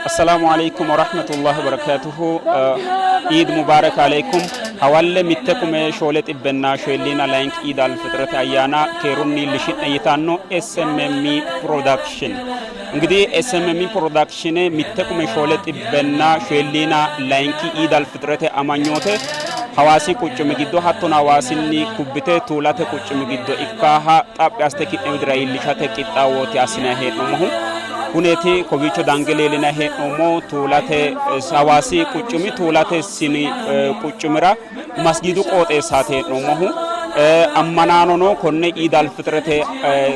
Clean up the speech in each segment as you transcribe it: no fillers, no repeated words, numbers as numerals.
Assalaamu aleykum warahmatullahi wabarakatuhu. Iid Mubarak aleykum. Hawalle 1742 Iid Alfixirete ayyaana keerunni iillishi'ne yitanno SMM Production. እንግዲህ SMM Production 1742 Iid Alfixirete amanyoote Hawaasi quchumi giddo hattono Hawaasinni kubbite Tuulate quchumi giddo ikkaaha xaphi assite ki'ne widira iillishate qixxaawooti assinanni hee'noommohu. Kuneeti kowiicho dange leellinanni hee'noommo Tuulate Hawaasi quchumi Tuulate sini quchumira masgiidu qooxeessaati hee'noommohu. Ammanaanono konne Iid Alfixirete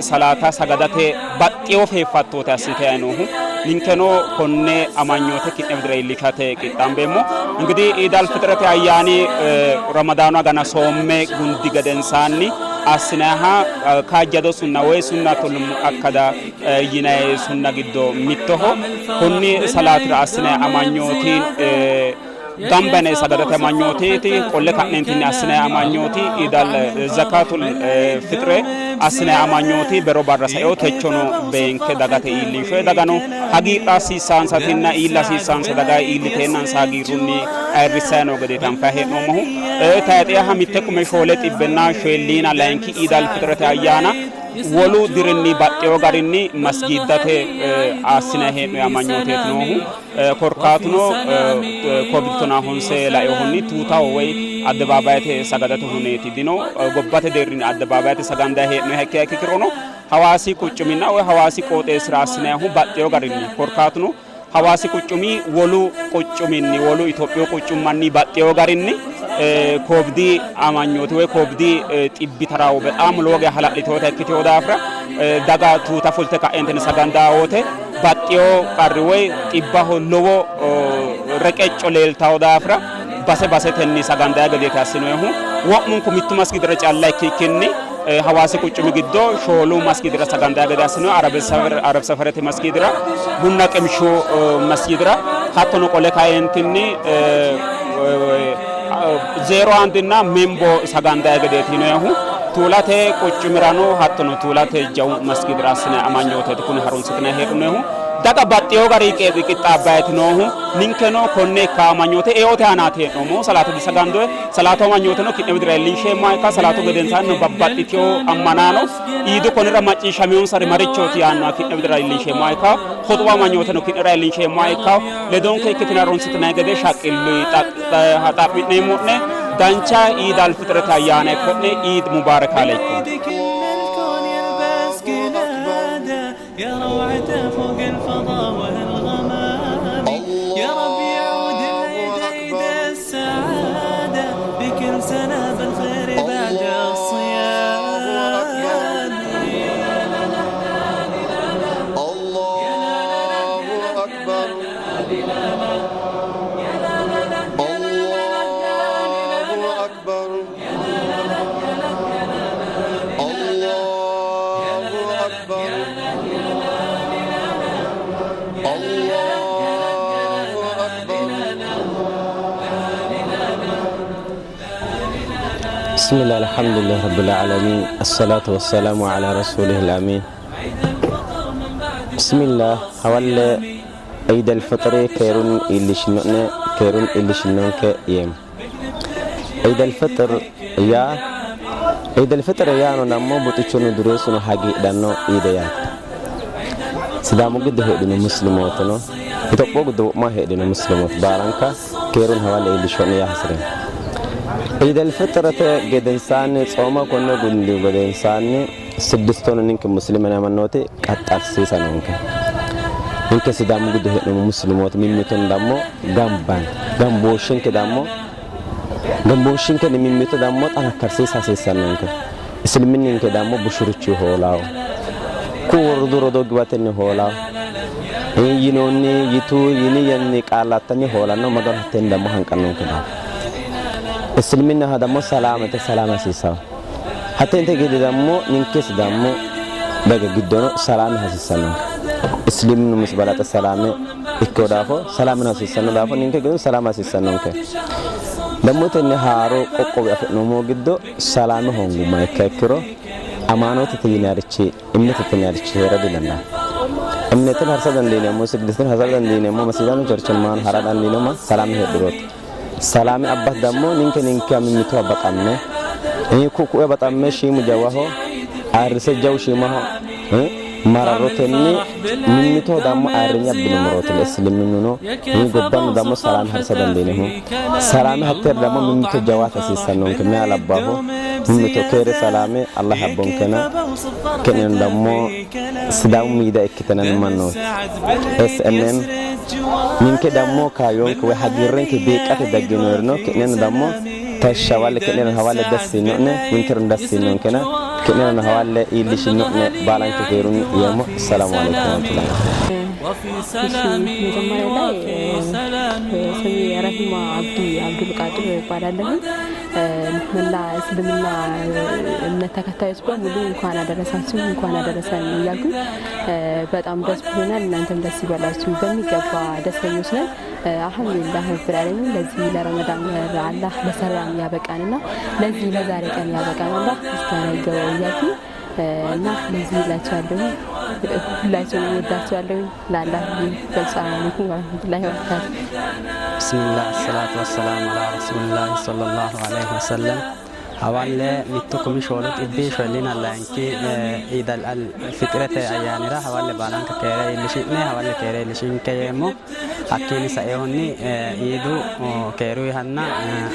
salaata sagadate baxxeewo feeffattooti assitayi noohu. Ninkeno konne amanyoote ki'ne widira iillishate qixxaambeemmo. Ingidihi Iid Alfixirete ayyaani Ramadaanu agana soomme gundi gedensaanni assinayiha kaajjado sunna woy sunnatul muakkada yinayi sunna giddo mittoho. Konni salaatira assinayi amanyooti gamba yine sagadate amanyooteeti. Qolle ka'neentinni assinayi amanyooti Iidal Zakaatul Fixire assinayi amanyooti bero barra saeo techono beenke dagate iillinshoyi. Dagano hagiidha hasiissaansatinna iilla hasiissaansa daga iilliteennansa hagiirrunni ayirrissayi noo gedeeti anfayi hee'noommohu. Tayixeha 1742 Iidal Fixirete ayyaana wolu dirinni baxxeewo garinni masgiiddate assinanni hee'noyi amanyooteeti noohu. Korkaatuno Covid tonaa honse lainohunni tuutaho woy addebaabayete sagadate huneeti dino. Gobbate deerrinni addebaabayete sagandayi hee'noyiha ikkiha ikkirono Hawaasi quchuminna woy Hawaasi qooxeessira assinannihu baxxeewo garinni korkaatuno Hawaasi quchumi wolu quchuminni wolu Itophiyu quchummanni baxxeewo garinni Covid amanyooti woy Covid xibbi taraawo bexaam lowo geya hala'liteewota ikkitewo daafira daga tuuta fulte ka'eentinni sagandaa wote baxxeewo qarri woy xibbaho lowo reqecco leeltawo daafira base basetenni sagandaa gedeeti assinoyihu. Wo'munku mittu masgidira calla ikkikkinni Hawaasi quchumi giddo shoolu masgidira sagandaa gede assinoyi, Arab Safarete masgidira, Bunna Qimshu masgidira, hattono qole kaeentinni zeero andinna Membo sagandaa gedeeti yinoyihu. Tuulate quchumirano hattono Tuulate jawu masgidira assinayi amanyooteeti kuni harunsitinanni hee'noonnihu. Daga baxxeewo gari qixxaabbayeeti noohu. Ninkeno konne ikka amanyoote eote aanaati hee'noommohu. Salaatu disagandoye. Salaatu amanyooteno ki'ne widira iillinsheemmoha ikka salaatu gedensaannino babbaxxitewo ammanaano iidu konira macciishshameyonsari marichooti yaannoha ki'ne widira iillinsheemmoha ikka khuxuba amanyooteno ki'nera iillinsheemmoha ikka ledonke ikkitine harunsitinanni gede shaqqillu xa'mi'neemmo'ne. Dancha Iid Alfixirete ayyaana ikko'ne. Iid Mubarak Aleykum. Bismillah, alhamdulillah, rabbil alamin, assalatu wassalamu ala rasulihil amin. Bismillah, hawalle Eid al-Fitri keerun iillishino'ne, keerun iillishinonke yeemmo. Eid al-Fitr yaa Eid al-Fitr yaano dammo buxichuno dureessuno hagiidhanno iide yaate. Sidaamu giddo heedhino muslimootino Itophiyu giddo wo'ma heedhino muslimooti baalanka keerun hawalle iillisho'ne yaa hasireemmo. Eid al-Fitrete gedensaanni tsooma konne gundihu gedensaanni siddistonu ninke muslime amannooti qaxxarsiisa noonke. Ninke Sidaamu giddo hee'noommo muslimooti mimmitun dammo gamban gambooshshinke dammo gambooshshinkenni mimmito dammo xanakkarsiisa hasiissannonke. Isiliminninke dammo bushurichi hoolaawo. Ku wordu rodoo giwatenni hoolaawo. Yinoonni yitu yini yanni qaallaattanni hoolanno Maganu hatteenni dammo hanqannonke daafo. Isiliminnaha dammo salaamete salaame hasiissawo. Hatteente gede dammo ninke Sidaamu daga giddono salaame hasiissannonke. Isiliminnu misi balaxe salaame ikkino daafo salaameno hasiissanno daafo ninke giddono salaame hasiissannonke. Dammo tenne haaro qoqqowi afi'noommo giddo salaame hoongummoha ikkiha ikkiro amaanootete yinannirichi, imnetete yinannirichi hee'ra didandaanno. እምነትን harsa dandiineemmo, ስግደትን harsa dandiineemmo, masjiidano ቸርችማን hara dandiineemmo ሰላም heedhurooti. ሰላም አባት ደግሞ ninke ninke mimmito baqamme ku'e baxamme shiimu jawaho ayirrise jawu shiimaho mararrotenni mimmitoho dammo ayirrinye abbinumorooti. Isiliminnuno gobbanno dammo ሰላም harsa dandiineemmo. ሰላም hatteer dammo mimmito jawaata hasiissannonke meya labbaaho mimmito keere ሰላሜ አላህ abbonkena ke'neno dammo Sidaamu miidiya ikkitinanni mannooti SMN ninke dammo kaayyonke woy hagiirrenke beeqqate dagginoyrino ki'neno dammo tashshi hawalle ki'neno hawalle ደስ ይino'ne ninkeno ደስ yinonkena ki'neno hawalle iillishino'ne baalanke keerunni yeemmo. ሰላሙ አለይኩም ወረህመቱላሂ። እሺ፣ መጀመሪያ ላይ ስሜ ረሂማ አብዲ አብዱልቃድር እባላለሁ። መላ እስልምና እምነት ተከታዮች በሙሉ እንኳን አደረሳችሁ እንኳን አደረሰን እያልኩኝ በጣም ደስ ብሎናል። እናንተም ደስ ይበላችሁ። በሚገባ ደስተኞች ነን። አልሐምዱሊላህ ረብል ዓለሚን ለዚህ ለረመዳን ወር አላህ በሰላም ያበቃንና ለዚህ ለዛሬ ቀን ያበቃን አላህ ምስጋና ይገባው እያልኩኝ እና ለዚህ እላችኋለሁ። ሁላችሁም እወዳችኋለሁ። ለአላህ ሰላም አለይኩም ወረህመቱላሂ ወበረካቱ። Bismillah, salatu wassalamu ala rasulillahi sallallahu alaihi wasallam. Hawalle 10,000 10,442 Iidal al Fitrete ayyaanira hawalle baalanka keere iillishi'ne, hawalle keere iillishinke yeemmo. Hakkiini saeehunni iidu keeruyihanna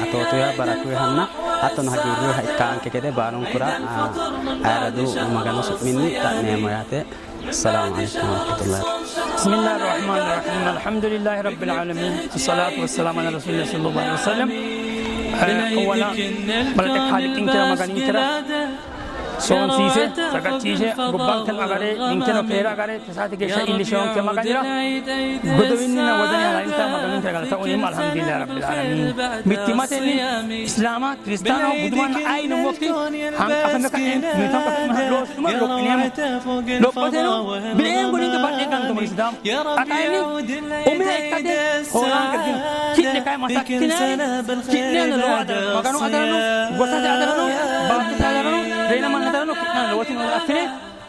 atootuyiha barakuyihanna hattono hagiirruyiha ikkaanke gede baalunkura ayirradu Maganu su'minni xa'meemmo yaate. Assalaamu alaikum warahmatullahi. بسم الله الرحمن الرحيم، الحمد لله رب العالمين، والصلاة والسلام على رسول الله صلى الله عليه وسلم. أولا ملتك خالقين كرا مغانين كرا soonsiise sagachiise gobbanken agare ninkeno keere agare tesaate geeshsha iillishewonke Maganira godowinnina wodani halaalinta Maganinke galata uneemmo. Alhamdulillahi rabbil alamin. Mittimmatenni islaama kiristaano budumanna ayinummokki hanqafame ka'ne mimmitu hanqafame loosuma lophineemmo. Lophoteno bi'eengu ninke badhe gantomo Sidaamu xa kayinni umire ikkate hoolanke dino. Ki'ne kayi masakkinaayi ki'neno lowo adarano, Maganu adarano, gosate adarano, baattote adarano, reyna manna adarano. Ki'neno lowoti noota affine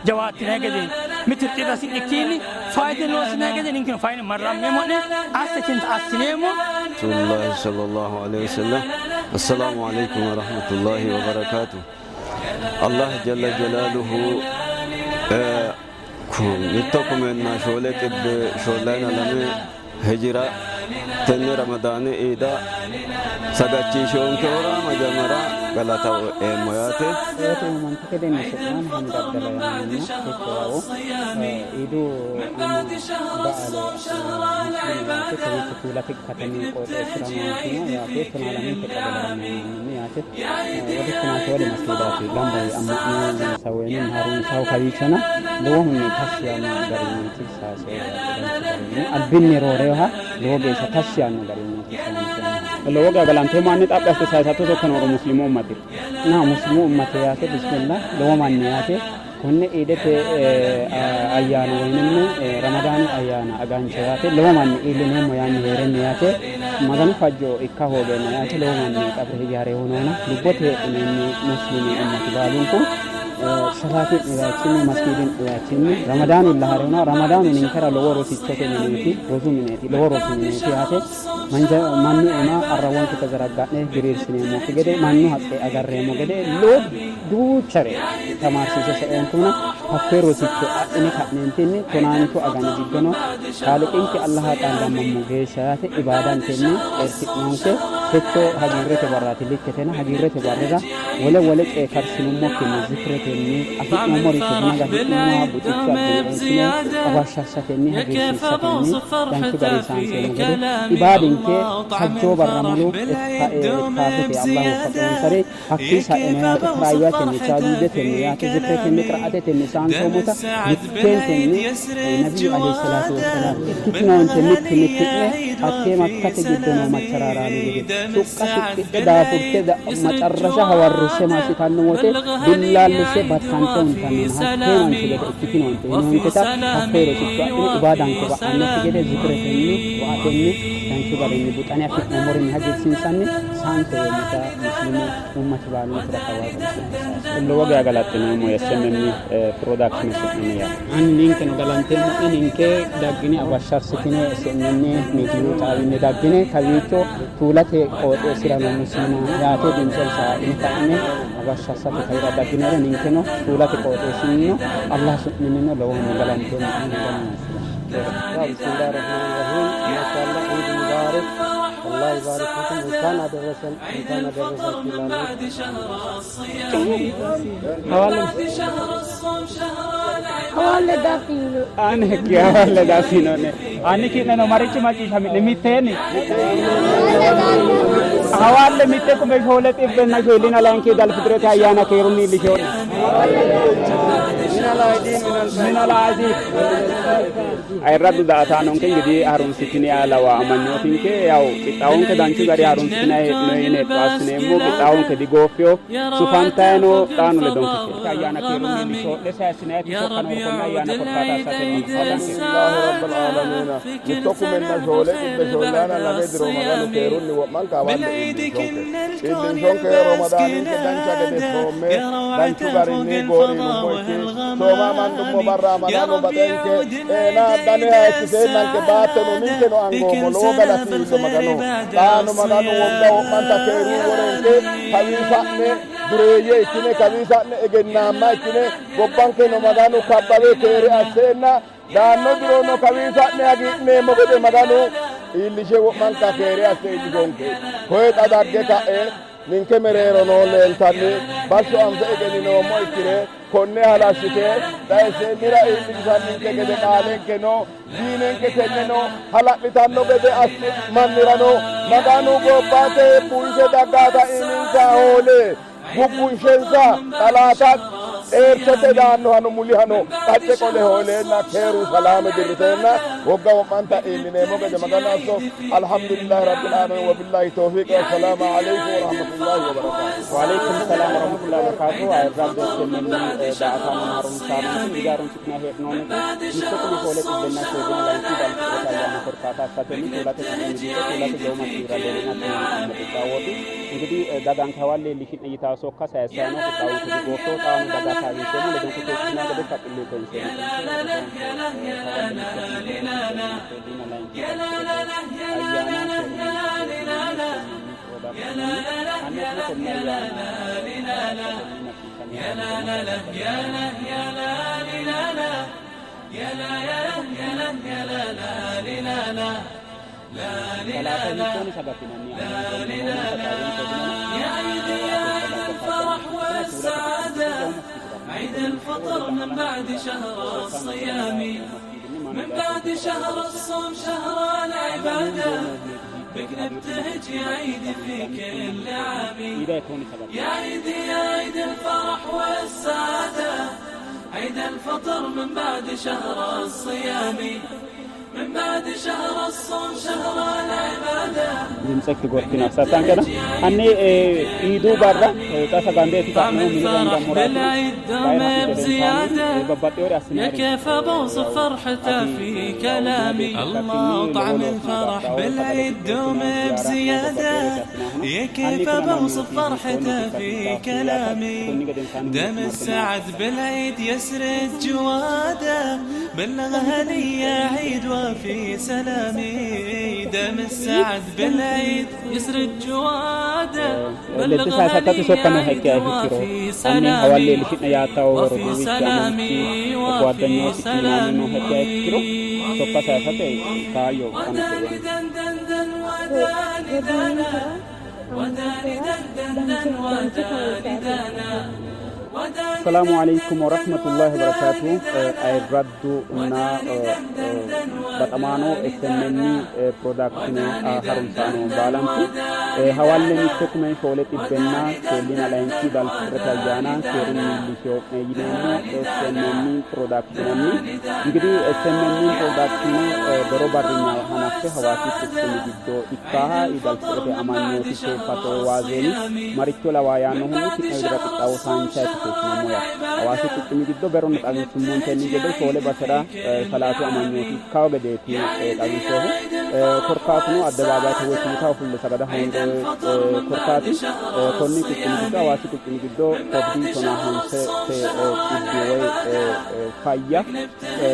jawaattinayi gede mittu xirra sin'ikkiinni fayite loosinayi gede ninkeno fayine marrammeemmo'ne asse tinta assineemmo. رسول الله صلى الله عليه وسلم. السلام عليكم ورحمة الله وبركاته. الله جل جلاله 10,442 hijira tenne Ramadaani iida sagachiishonkehura majamara galata eemmo yaate. Uumamte kedenni su'ma Muhammad Abdalla yaamamna techowawo iidu ba'ale muslimu yaate kawiicho Tuulate katami qooxeessira noontino yaate 12 qebele yaate wole 14 masgiidaati gamba yee amma'no saweeni harunsawu kawiichona lowohunni tashshi yaanno garinniiti saase yaate danchu garinni albinni rooreha lowo geeshsha tashshi yaanno garinniiti saanseemmohu. Lowo geeshsha galanteemmo anni xaphi asse sayisatto sokka nooro muslimu ummatira na muslimu ummate yaate bismillah lowo manni yaate konne iidete ayyaana woyininni Ramadaanu ayyaana agancho yaate lowo manni iillineemmo yaanni heerenni yaate Maganu fajjo ikka hoogeenna yaate lowo manni qabre hige hareehu noona lubbote heedhineenni muslimi ummati baalunku salaatin dhiyaachinni masgiidin dhiyaachinni Ramadaanu lahareena. Ramadaanu ninkera lowo rosichote mineeti, rosu mineeti, lowo rosu mineeti yaate mannu iima arrawonke tazaragga'ne diriirsineemmokki gede mannu haqqe agarreemmo gede lowo duuchare tamaarsiise saeenkuna hakkoye rosicho adhine ka'neentinni tonaanchu agani giddono Kaaliqinke Allaha xaandammammo geeshsha yaate ibaadantenni xeerti'nonke. Techo hagiirrete barraati likketena hagiirrete barrira wole wole coye karsinummokkinni zikiretenni afi'noommoricho buna gafi'noommoha buxicho abbine eessine awashshashatenni hagiirsiisatenni danchu garinni saanseemmo gede ibaadinke sajjoo barra mulu ikkaafete Allah woffaqinonsare hakkii saeno yaate kiraayyatenni chaajuudetenni yaate zikiretenni qira'atetenni saansoommota mitteentenni nabiyyu alayhi salaatu wassalaam ikkitinoonte mitti mitti'ne hattee Makkate giddo noo macharaaraame gede suqqa suqqidhe daafurte macarrasha hawarrisse massitanno wote billaallisse battante huntannona hattee manchi gede ikkitinoonte yinoonketa hakkee rosicho adhine ibaadanke ba'annokki gede zikiretenni wa'atenni danchu garinni buxane afi'neemmorinni hagiirsiinsanni saante yeemmota muslimu ummati baalunkura hawaasa. Lowo geya galaxxineemmo SMN Production su'minni yaate. Ani ninkeno galanteemmo'ne, ninke daggine abashsharsitine SMN miidiyu xaawinni daggine kawiicho Tuulate qooxeessira noo muslima yaate dimtsensa haadhine ka'ine abashsharsate kawira dagginore ninkeno Tuulate qooxeessinnino Allah su'minnino lowohunni galanteemmo'ne. Maganu maassi'ra'ne. Bismillahi rahmaani rahiim ማሻአላህ ኢድ ሙባረክ አላህ ይባርክኩም። እንኳን አደረሰን እንኳን አደረሳችሁ እላለሁ። Ane hawalle daffino'ne. Hanni ki'neno marichi macciishshami'ne mitteenni? Hawalle mitte kume shoole xibbenna shoyillina layinki Iid Alfitirete ayyaana keerunni iillishewo'ne. Minal aayidin. Ayirraddu daa''ataanonke ingidihi harunsitini lawa amanyootinke yaw qixxaawonke danchu gari harunsitinayi hee'noyi yine hexxo assineemmo. Qixxaawonke digooffino, sufantayi no. Xaano ledonke ayyaana keerunni iillisho'ne sayissinayiti sokka nooro konne ayyaana korkaata assatenni daganke. Alhamdulillahi rabbil aalamiina mitto kumenna shoole xibbe shoollayina lame diro Maganu keerunni wo'manka hawalle iillishonke. Iillishonke Ramadaaninke dancha gede soomme danchu garinni goo'rinummo ikki sooma amandummo barra Maganu baxenke xeena dane hayikkiseennanke baattono ninkeno angoommo lowo galati iillo Maganoho. Xaano Maganu wogga wo'manta keerunni worenke kawii sa'ne dureeyye ikkine kawii sa'ne egennaamma ikkine gobbankeno Maganu kabbawe keere asseenna daanno dirono kawii sa'ne hagiidhineemmo gede Maganu iillishe wo'manka keere asse iillishonke. Koye xa dagge ka'e ninke mereero noo leeltanni bashsho anfe egenninoommo ikkire konne halashshite xaisseennira iillishanninke gede qaalenkeno diinenke tenneno hala'litanno gede assi mannirano Maganu gobbate bunshe daggaata iiminsa hoole guggunshensa xalaata xeertote daannohano mulihano qacce qole hooleenna keeru salaame dirriteenna wogga wo'manta iillineemmo gede Maganu asso. Alhamdulillahi rabbil aalamiin wabillahi tawfiiq wassalaamu aleykum warahmatullahi wabarakaatu. Waaleykum salaam warahmatullahi wabarakaatu. Ayirraddu SMN daa''ataanonna harunsaanonke ingidihi harunsi'nanni hee'noonniti mitto kume shoole xibbenna shoolina layinki Iid Alfitrete ayyaana korkaata assatenni Tuulate quchumi giddo Tuulate jawu masgiidira leelline assinoonni qixxaawooti. Ingidihi daganke hawalle iillishi'ne yitanno sokka sayissanni no qixxaawonke digoofino. Xaano daga hasaawinseemmo ledonke keeshshitinanni gede shaqqillunni koyinseemmo. يا عيد يا عيد الفرح والسعادة، عيد الفطر من بعد شهر الصيام، من بعد شهر الصوم شهر العبادة، بك نبتهج يا عيد في كل عام. يا عيد يا عيد الفرح والسعادة، عيد الفطر من بعد شهر الصيام، من بعد شهر الصوم شهر العبادة. Dimtsekki gottino assattankena hanni iidu barra xa sagandeeti طعم ka'nohu minira الفرح hingammoraati بالعيد دوم بزيادة، babbaxxewore يا assinayri كيف بوصف فرحته في كلامي. الله طعم الفرح بالعيد دوم بزيادة، يا كيف بوصف فرحته في كلامي. دم السعد بالعيد يسرد جواده، بلغ هنية عيد وفي سلامي. دم السعد بالعيد يسرد جواده، بلغ ledde sayisattati هنية sokka nooha عيد ikkiha ikkiro وفي hanni hawalle سلامي، iillishi'ne yaatawo وفي roduuwichi amanchi سلامي، وفي guwaddanyootichi yinanni nooha ikkiha ikkiro سلامي. sokka sayisate kaayyo fanote وداني yaanno. دن دن دن وداني دانا، وداني دن دن دن وداني دانا، وداني Assalamu دن alaikum دن دن warahmatullahi وداني wabarakatuh. دانا، Ayirraddu na وداني دن دن دن baxamaano وداني SMN دانا، production وداني دن harunsaano دن دن baalanti وداني hawalle دانا، mitte kume shoole xibbenna وداني دن shoolina دن layinki دن Iid Alfitrete ayyaana وداني keerunni دانا، iillisho'ne yineemmo داني دانا، SMN productionenni داني دانا. ingidihi SMN يا production عيد يا عيد bero barrinna الفرح hanaffe Hawaasi quchumi والسعادة، giddo عيد ikkaaha Iid الفطر Alfitrete من بعد amanyooti شهر feeffato waazeeni الصيام، maricho lawa من yaannohunni بعد ki'ne widira شهر qixxaawo الصوم saanchayti شهر keeshshinoommo yaate. Hawaasi العبادة، quchumi giddo beronni بك xawinsummontenni نبتهج gede يا shoole عيد basera في كل salaatu عام. amanyooti ikkawo gedeeti يا عيد يا xawinsohu عيد الفرح korkaatuno addabaabayete woy والسعادة، tuutaho fulle sagada عيد hoongoonni korkaati konni quchumi giddo Hawaasi quchumi giddo Covid 15 dhibbi woy fayya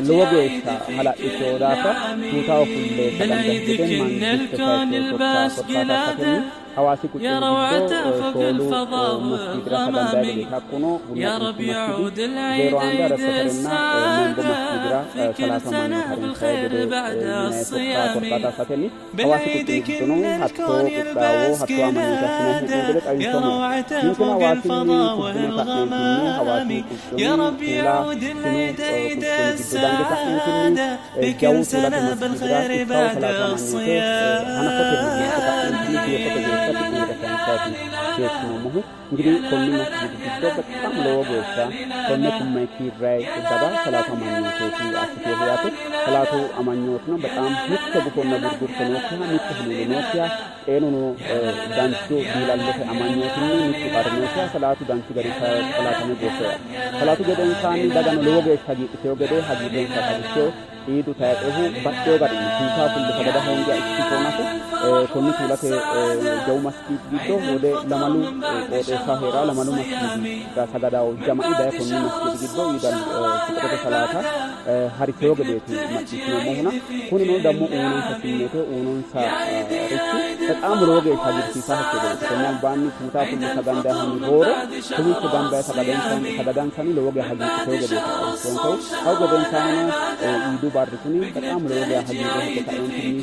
lowo geeshsha hala'litino daafira tuutaho fulle sagandanni gede mangiste sayissino sokka korkaata assatenni Hawaasi quchumi giddo shoolu masgiidira sagandanni gede hakkuno Bunna Xintu masgiidi, Zeero Ande Arabsafarenna Membo masgiidira salaatu amanyoote harunsanni gede yinanni sokka korkaata assatenni Hawaasi quchumi giddono hattoo qixxaawo hattoo amanyoote assinanni hee'noonni gede xawinsoommo. Ninkeno Hawaasinni kubbine ka'neentinni Hawaasi quchumi Tuula Sinu quchumi giddo dange ka'neentinni jawu Tuulate masgiidira qixxaawo salaatu amanyoote hanafotenni hananfe ka'neentinni jeefote geeshsha ki'ne sayinsaati keeshshinoommohu. እንግዲህ konni masgiidi giddo በጣም lowo geeshsha tonne kummayi kiirrayi daga salaatu amanyooteeti assiteehu yaate. Salaatu amanyootino በጣም mitte gufonna gurgurto nookkiha, mitte huluullo nookkiha, xeenuno danchu diilallote amanyootinni mittu qarri nookkiha salaatu danchu gari salaatame goofino yaate. Salaatu gedensaanni dagano lowo geeshsha hagiidhiteyo gede hagiirrensa xawisseo iidu tayixehu baxxeyo garinni tuuta fulle sagada hoongiha ikkiro nafu konni tuulate jawu masgiidi giddo wode lamalu qooxeessaho heeraa lamalu masgiidira sagadawo jama'i daye konni masgiidi giddo iidal fixirote salaata hariseyo gedeeti macciishshinoommohuna kunino dammo uunonsa simmeete uunonsa richi በጣም lowo geeshsha hagiirsiisaa ikke gedeeti. Konni albaanni tuuta fulle sagandayihunni roore kowiicho gamba yee sagadansanni lowo geeshsha hagiidhiteyo gedeeti xawissinonkehu. Hakku gedensaannino iidu barri kuni በጣም lowo geeshsha hagiirre heedhe ka'eentinni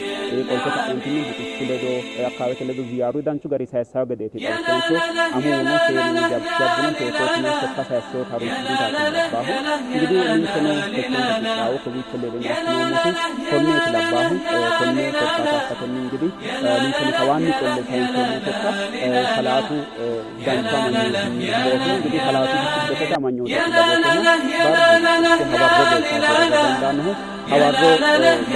qolte ka'eentinni buxichu ledo akkaawete ledo ziyaaru danchu gari sayissayo gedeeti xawissinonkehu. Amuwuno seenuno jajjabbuno seesootuno sokka sayisseo harunsitintaati labbaahu. እንግዲህ ninkeno techoonke qixxaawo kowiicho leelline assinoommoti konneeti labbaahu. Konne korkaata assatenni እንግዲህ ninkeno kawaanni qolle sayinseemmo sokka salaatu danchu amanyootinni goofino. እንግዲህ salaatu bisiddote amanyoote barru hawarro geeshsha dandaannohu hawarro.